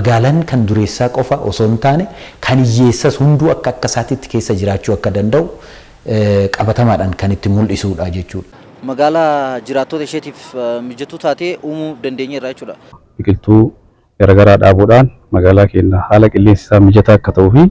Magaalaan kan dureessaa qofa osoo hin taane kan hiyyeessas hunduu akka akka isaatiitti keessa jiraachuu akka danda'u qabatamaadhaan kan itti mul'isuudha jechuudha. Magaalaa jiraattota isheetiif mijattuu taate uumuu dandeenyeerra jechuudha. Biqiltuu garaagaraa dhaabuudhaan magaalaa keenya haala qilleensi isaa mijataa akka ta'uu fi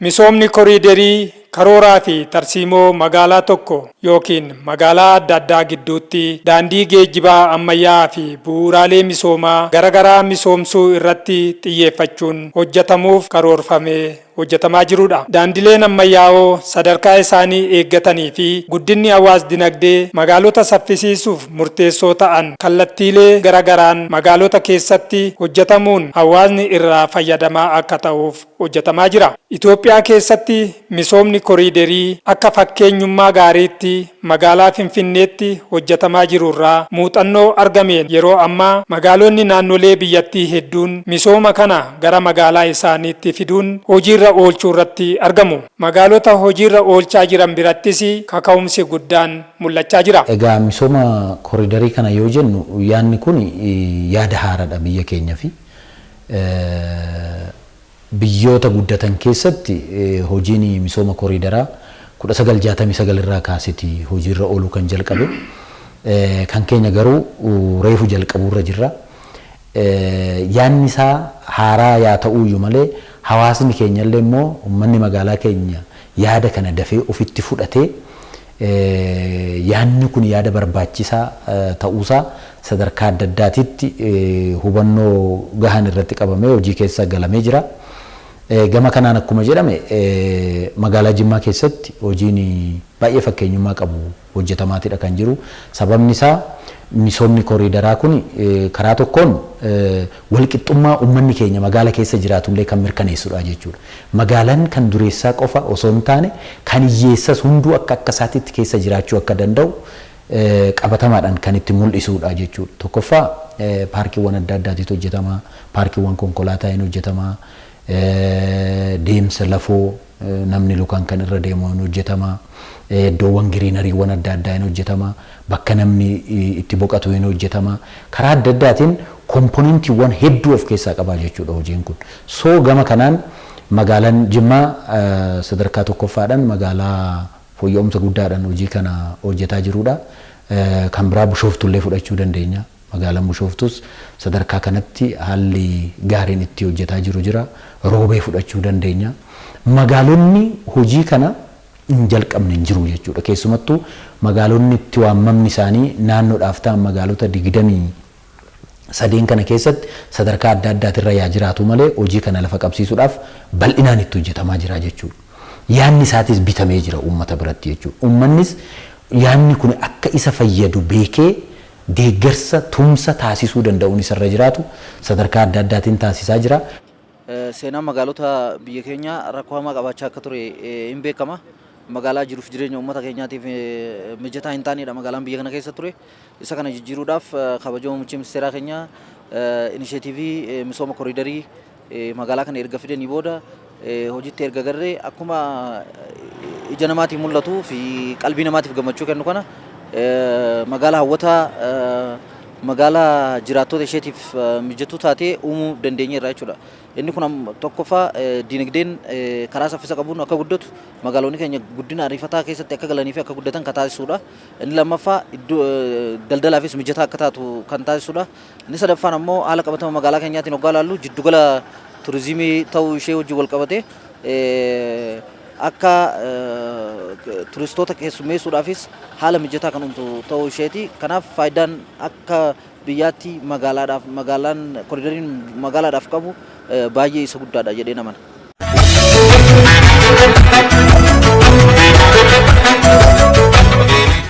Misoomni koriiderii karooraa fi tarsiimoo magaalaa tokko yookiin magaalaa adda addaa gidduutti daandii geejjibaa ammayyaa'aa fi bu'uuraalee misoomaa garagaraa misoomsuu irratti xiyyeeffachuun hojjatamuuf karoorfamee hojjatamaa jiruudha. Daandileen ammayyaa'oo sadarkaa isaanii eeggatanii fi guddinni hawaas-dinagdee magaalota saffisiisuuf murteessoo ta'an kallattiilee gara garaan magaalota keessatti hojjatamuun hawaasni irraa fayyadamaa akka ta'uuf hojjatamaa jira. Itoophiyaa keessatti misoomni koriiderii akka fakkeenyummaa gaariitti magaalaa Finfinneetti hojjatamaa jirurraa muuxannoo argameen yeroo ammaa magaalonni naannolee biyyattii hedduun misooma kana gara magaalaa isaaniitti fiduun hojiirra oolchuurratti argamu. Magaalota hojiirra oolchaa jiran birattis kaka'umsi guddaan mul'achaa jira. Egaa misooma koriidarii kana yoo jennu yaadni kun yaada haaraadha biyya keenyafi. Biyyoota guddatan keessatti hojiin misooma koriidaraa 1969 irraa kaaseti hojiirra ooluu kan jalqabe. Kan keenya garuu reefu jalqabuurra jirra. Yaadni isaa haaraa yaa ta'uyyuu malee hawaasni keenyallee immoo uummanni magaalaa keenya yaada kana dafee ofitti fudhatee yaadni kun yaada barbaachisaa ta'uusaa sadarkaa adda addaatitti hubannoo gahaan irratti qabamee hojii keessa galamee jira. Gama kanaan akkuma jedhame magaalaa Jimmaa keessatti hojiin baay'ee fakkeenyummaa qabu hojjetamaatidha kan jiru. Sababni isaa misoomni koriidaraa kun karaa tokkoon walqixxummaa uummanni keenya magaala keessa jiraatullee kan mirkaneessudha jechuudha. Magaalaan kan dureessaa qofa osoo hin taane kan hiyyeessas hunduu akka akka isaatiitti keessa jiraachuu akka danda'u qabatamaadhaan kan itti mul'isuudha jechuudha. Tokkoffaa paarkiiwwan adda addaatitu hojjetama, paarkiiwwan konkolaataa hin hojjetama, deemsa lafoo namni lukaan kan irra deemu hin hojjetama, iddoowwan giriinariiwwan adda addaa hin hojjetama, bakka namni itti boqotu hin hojjetama. Karaa adda addaatiin komponentiiwwan hedduu of keessaa qaba jechuudha hojiin kun. So gama kanaan magaalaan Jimmaa sadarkaa tokkoffaadhaan magaalaa fooyya'umsa guddaadhaan hojii kana hojjetaa jirudha. Kan biraa Bushooftullee fudhachuu dandeenya. Magaalaan Bushooftus sadarkaa kanatti haalli gaariin itti hojjetaa jiru jira. Roobee fudhachuu dandeenya. Magaalonni hojii kana hin jalqabne hin jiru jechuudha. Keessumattuu magaalonni itti waamamni isaanii naannoodhaaf ta'an magaalota 23 kana keessatti sadarkaa adda addaatirra yaa jiraatu malee hojii kana lafa qabsiisuudhaaf bal'inaan itti hojjetamaa jira jechuudha. Yaadni isaatis bitamee jira uummata biratti jechuudha. Uummannis yaadni kun akka isa fayyadu beekee deeggarsa tumsa taasisuu danda'uun isarra jiraatu sadarkaa adda addaatiin taasisaa jira. Seenaan magaalota biyya keenyaa rakkoo hamaa qabaachaa akka ture hin beekama. Magaalaa jiruuf jireenya uummata keenyaatiif mijataa hin taanedha magaalaan biyya kana keessa ture. Isa kana jijjiiruudhaaf kabajamoo muummichi ministeeraa keenya inisheetiivii misooma koriidarii magaalaa kana erga fidanii booda hojiitti erga garree akkuma ija namaatiin mul'atuu fi qalbii namaatiif gammachuu kennu kana magaalaa hawwataa magaalaa jiraattota isheetiif mijattuu taate uumuu dandeenyeerra jechuudha. Inni kun tokkoffaa dinagdeen karaa saffisa qabuun akka guddatu magaalonni keenya guddina ariifataa keessatti akka galanii fi akka guddatan kan taasisudha. Inni lammaffaa iddoo daldalaafis mijataa akka taatu kan taasisudha. Inni sadaffaan ammoo haala qabatama magaalaa keenyaatiin hoggaa ilaallu jiddugala turizimii ta'uu ishee wajjin wal qabate akka turistoota keessummeessuudhaafis haala mijataa kan uumtu ta'uu isheeti. Kanaaf faayidaan akka biyyaatti magaalaadhaaf magaalaan koridariin magaalaadhaaf qabu baay'ee isa guddaadha jedheen amana.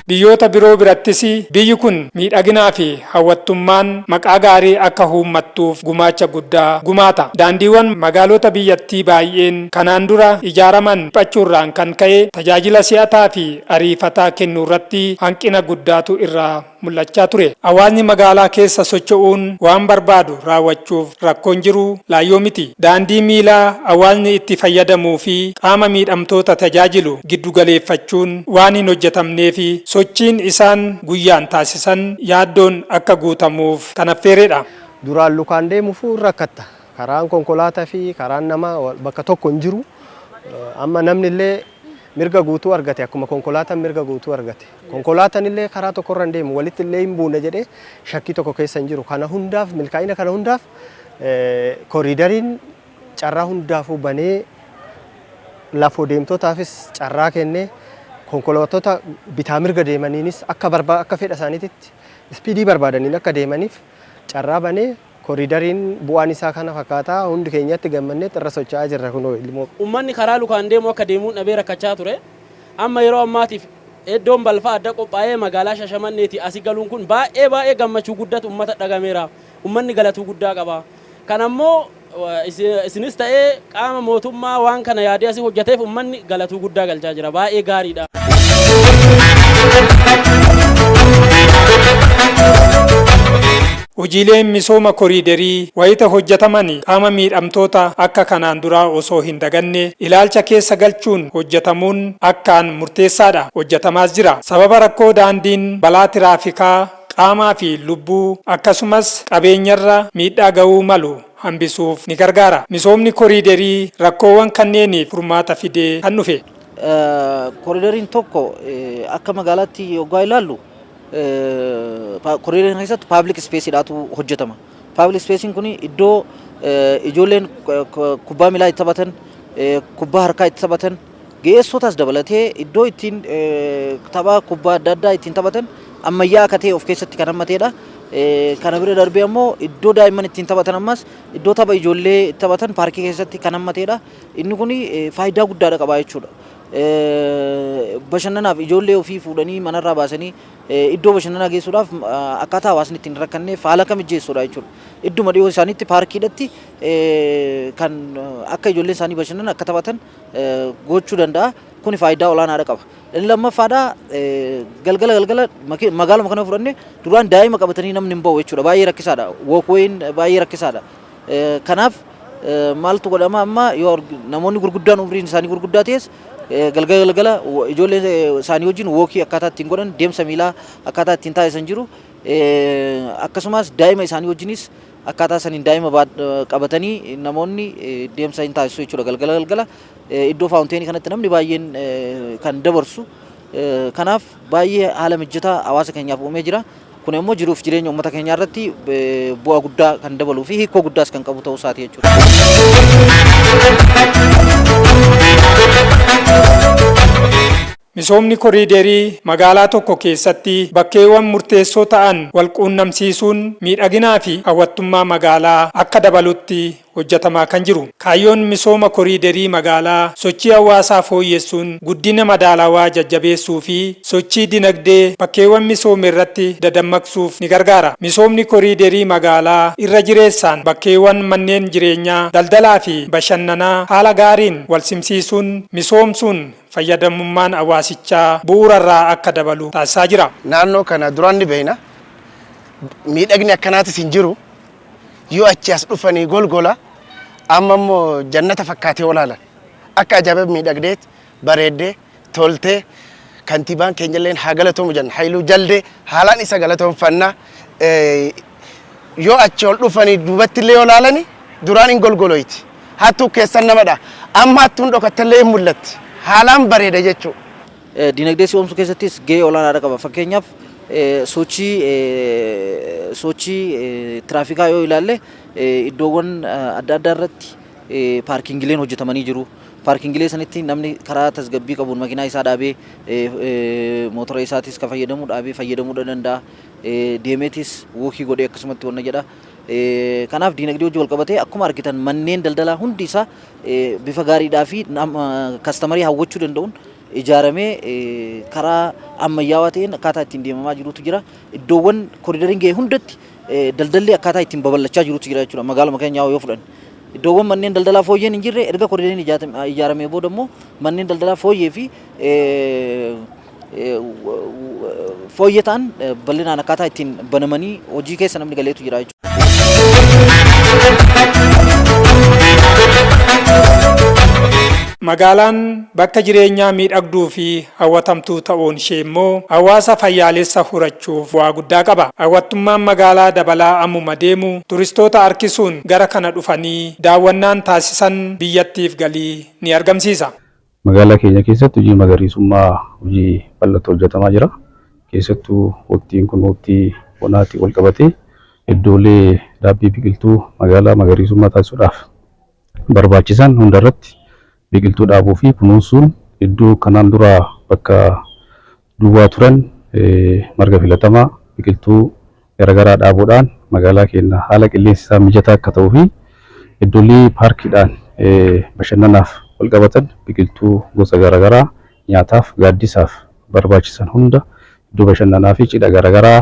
Biyyoota biroo birattis biyyi kun miidhaginaa fi hawwattummaan maqaa gaarii akka huummattuuf gumaacha guddaa gumaata. Daandiiwwan magaalota biyyattii baay'een kanaan dura ijaaraman dhiphachuurraan kan ka'e tajaajila si'ataa fi ariifataa kennuurratti hanqina guddaatu irraa mul'achaa ture. Hawaasni magaalaa keessa socho'uun waan barbaadu raawwachuuf rakkoon jiru laayyoo miti. Daandii miilaa hawaasni itti fayyadamuu fi qaama miidhamtoota tajaajilu giddu galeeffachuun waan hin hojjetamneef Sochiin isaan guyyaan taasisan yaaddoon akka guutamuuf kan affeeredha. Duraan lukaan deemuufuu rakkatta. Karaan konkolaataa fi karaan namaa bakka tokko hin jiru. Amma namni illee mirga guutuu argate, akkuma konkolaataan mirga guutuu argate. Konkolaataan illee karaa tokkorra hin deemu, walitti illee hin buune jedhee shakkii tokko keessa hin jiru. Kana hundaaf, milkaa'ina kana hundaaf, koriidariin carraa hundaafuu banee, lafoo deemtotaafis carraa kennee, konkolaattota bitaa mirga deemaniinis akka barbaa akka fedha isaaniititti speed barbaadaniin akka deemaniif carraa banee, koriidariin bu'aan isaa kana fakkaataa hundi keenyatti gammannee irra socho'aa jirra kunoo ilmoo. Uummanni karaa lukaan deemu akka deemuun dhabee rakkachaa ture. Amma yeroo ammaatiif iddoon balfaa adda qophaa'ee magaalaa Shashamanneeti asii galuun kun baay'ee baay'ee gammachuu guddatu uummata dhagameera. Uummanni galatuu guddaa qaba. Kan ammoo isinis ta'ee qaama mootummaa waan kana yaadee asii hojjeteef uummanni galatuu guddaa galchaa jira. Baay'ee gaariidha. Hojiileen misooma koriiderii wayita hojjetaman qaama miidhamtoota akka kanaan duraa osoo hin daganne ilaalcha keessa galchuun hojjetamuun akkaan murteessaadha. Hojjetamaas jira. Sababa rakkoo daandiin balaa tiraafikaa qaamaa fi lubbuu akkasumas qabeenyarra miidhaa ga'uu malu hambisuuf ni gargaara. Misoomni koriiderii rakkoowwan kanneeniif furmaata fidee kan dhufe. Koriidariin tokko akka magaalaatti yoggaa ilaallu, koriidariin keessatti public spaceiidhaatu hojjetama. Public spaceiin kun iddoo ijoolleen kubbaa miilaa itti taphatan, kubbaa harkaa itti taphatan, ga'eessotaas dabalatee iddoo ittiin tapha kubbaa adda addaa ittiin taphatan ammayyaa akka ta'e of keessatti kan hammatedha. Kana bira darbee ammoo iddoo daa'imman ittiin taphatan, ammas iddoo tapha ijoollee itti taphatan paarkii keessatti kan hammatedha. Inni kun faayidaa guddaadha qaba jechuudha. Bashannanaaf ijoollee ofii fuudhanii manarraa baasanii iddoo bashannanaa geessuudhaaf akkaataa hawaasni ittiin rakkanneef haala kan mijeessuudha jechuudha. Idduma dhiyoo isaaniitti paarkiidhatti kan akka ijoolleen isaanii bashannanan, akka taphatan gochuu danda'a. Kuni faayidaa olaanaadha qaba. Inni lammaffaadha, galgala galgala magaaluma kana fudhanne, duraan daa'ima qabatanii namni hin bahu jechuudha. Baay'ee rakkisaadha. Walkwayin baay'ee rakkisaadha. Kanaaf maaltu godhama? Amma yoo namoonni gurguddaan umriin isaanii gurguddaa ta'es galgala galgala ijoollee isaanii wajjin walk akkaataa ittiin godhan, deemsa miilaa akkaataa ittiin taasisan jiru. Akkasumas daa'ima isaanii wajjinis akkaataa saniin daa'ima qabatanii namoonni deemsa hin taasisu jechuudha galgala galgala. Iddoo fountain kanatti namni baay'een kan dabarsu. Kanaaf baay'ee haala mijataa hawaasa keenyaaf uumee jira. Kun immoo jiruuf jireenya uummata keenyaa irratti bu'aa guddaa kan dabaluu fi hiikoo guddaas kan qabu ta'uu isaati jechuudha. Misoomni koriiderii magaalaa tokko keessatti bakkeewwan murteessoo ta'an wal quunnamsiisuun miidhaginaa fi hawwattummaa magaalaa akka dabalutti hojjetamaa kan jiru. Kaayyoon misooma koriiderii magaalaa sochii hawaasaa fooyyessuun guddina madaalawaa jajjabeessuu fi sochii dinagdee bakkeewwan misoome irratti dadammaqsuuf ni gargaara. Misoomni koriiderii magaalaa irra jireessaan bakkeewwan manneen jireenyaa, daldalaa fi bashannanaa haala gaariin wal simsiisuun misoomsuun fayyadamummaan hawaasichaa bu'uurarraa akka dabalu taasisaa jira. Naannoo kana duraan ni beekna. Miidhagni akkanaatis hin jiru. Yoo achi as dhufanii golgola, amma immoo jannata fakkaatee olaalan. Akka ajaa'iba miidhagdeet bareeddee toltee, kantiibaan keenyalleen haa galatoomu jenna. Haayiluu Jaldee haalaan isa galatoomfanna. Yoo achi ol dhufanii duubatti illee yoo laalani, duraan hin golgoloyti. Hattuu keessan namadha. Amma hattuun dhokattallee hin mul'atti. Haalaan bareeda jechuudha. Dinagdee si'oomsuu keessattis gahee olaanaadha qaba. Fakkeenyaaf sochii tiraafikaa yoo ilaalle, iddoowwan adda addaa irratti parkingileen hojjetamanii jiru. Parkingilee sanitti namni karaa tasgabbii qabuun makiinaa isaa dhaabee, mootora isaatis kan fayyadamu dhaabee fayyadamuu danda'a. Deemeetis walk godhee akkasumatti wanna jedha. Kanaaf diinagdee hojii wal qabatee akkuma argitan manneen daldalaa hundi isaa bifa gaariidhaa fi customer hawwachuu danda'uun ijaaramee karaa ammayyaawaa ta'een akkaataa ittiin deemamaa jirutu jira. Iddoowwan koriidariin ga'e hundatti daldalli akkaataa ittiin babal'achaa jirutu jira jechuudha magaaluma keenyaa yoo fudhanne. Iddoowwan manneen daldalaa fooyyeen hin jirre, erga koriidariin ijaaramee booda immoo manneen daldalaa fooyyee fi fooyyee ta'an bal'inaan akkaataa ittiin banamanii hojii keessa namni galeetu jira jechuudha. Magaalaan bakka jireenyaa miidhagduu fi hawwatamtuu ta'uun ishee immoo hawaasa fayyaalessa horachuuf bu'aa guddaa qaba. Hawwattummaan magaalaa dabalaa ammuma deemu turistoota harkisuun gara kana dhufanii daawwannaan taasisan biyyattiif galii ni argamsiisa. Magaalaa keenya keessatti hojii magariisummaa hojii bal'aatu hojjetamaa jira. Keessattuu waqtiin kun waqtii bonaatiin wal qabatee iddoolee dhaabbii biqiltuu magaalaa magariisummaa taasisuudhaaf barbaachisan hundarratti biqiltuu dhaabuu fi kunuunsuun iddoo kanaan dura bakka duwwaa turan marga filatamaa biqiltuu garaagaraa dhaabuudhaan magaalaa keenya haala qilleensi isaa mijataa akka ta'uu fi iddoolee paarkiidhaan bashannanaaf wal qabatan biqiltuu gosa garaagaraa nyaataaf gaaddisaaf barbaachisan hunda iddoo bashannanaa fi cidha garaagaraa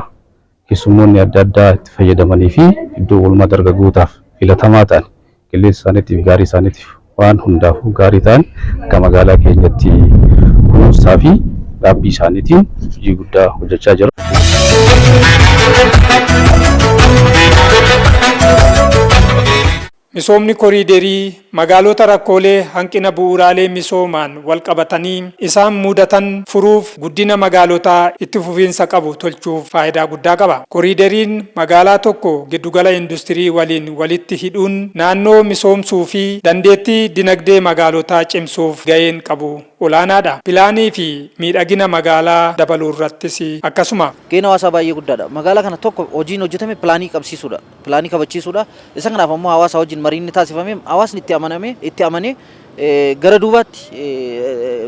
keessummoonni adda addaa itti fayyadamanii fi iddoo oolmaa dargaggootaaf filatamaa ta'an qilleensa isaaniitiif gaarii isaaniitiif waan hundaafuu gaarii ta'an akka magaalaa keenyatti kunuunsaa fi dhaabbii isaaniitiin hojii guddaa hojjechaa jira. Misoomni koriiderii magaalota rakkoolee hanqina bu'uuraalee misoomaan wal qabatanii isaan mudatan furuuf guddina magaalotaa itti fufiinsa qabu tolchuuf faayidaa guddaa qaba. Koriideriin magaalaa tokko giddugala industirii waliin walitti hidhuun naannoo misoomsuu fi dandeettii dinagdee magaalotaa cimsuuf ga'een qabu olaanaadha. Pilaanii fi miidhagina magaalaa dabaluu irrattis akkasuma. Gaheen hawaasaa baay'ee guddaadha. Magaalaa kana tokko hojiin hojjetame pilaanii qabsiisuudha. Pilaanii kabachiisuudha. Isa kanaaf ammoo hawaasa wajjin mariin ni taasifame. Hawaasni itti amaname itti amanee gara duubaatti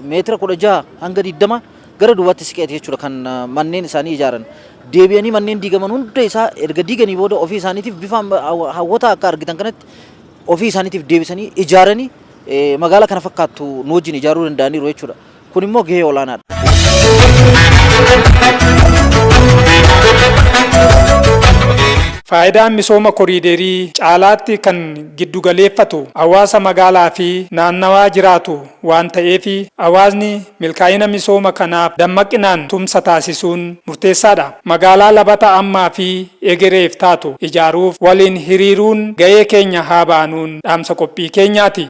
meetira 16 hanga 20 gara duubaatti siqeeti jechuudha kan manneen isaanii ijaaran. Deebi'anii manneen diigaman hunda isaa erga diiganii booda ofii isaaniitiif bifa hawwataa akka argitan kanatti ofii isaaniitiif deebisanii ijaaranii magaalaa kana fakkaattu nu wajjin ijaaruu danda'aniiru jechuudha. Kun immoo gahee olaanaadha. Faayidaan misooma koriiderii caalaatti kan giddugaleeffatu hawaasa magaalaa fi naannawaa jiraatu waan ta'eef hawaasni milkaa'ina misooma kanaaf dammaqinaan tumsa taasisuun murteessaadha. Magaalaa labata ammaa fi egereef taatu ijaaruuf waliin hiriiruun ga'ee keenya haa baanuun dhaamsa qophii keenyaati.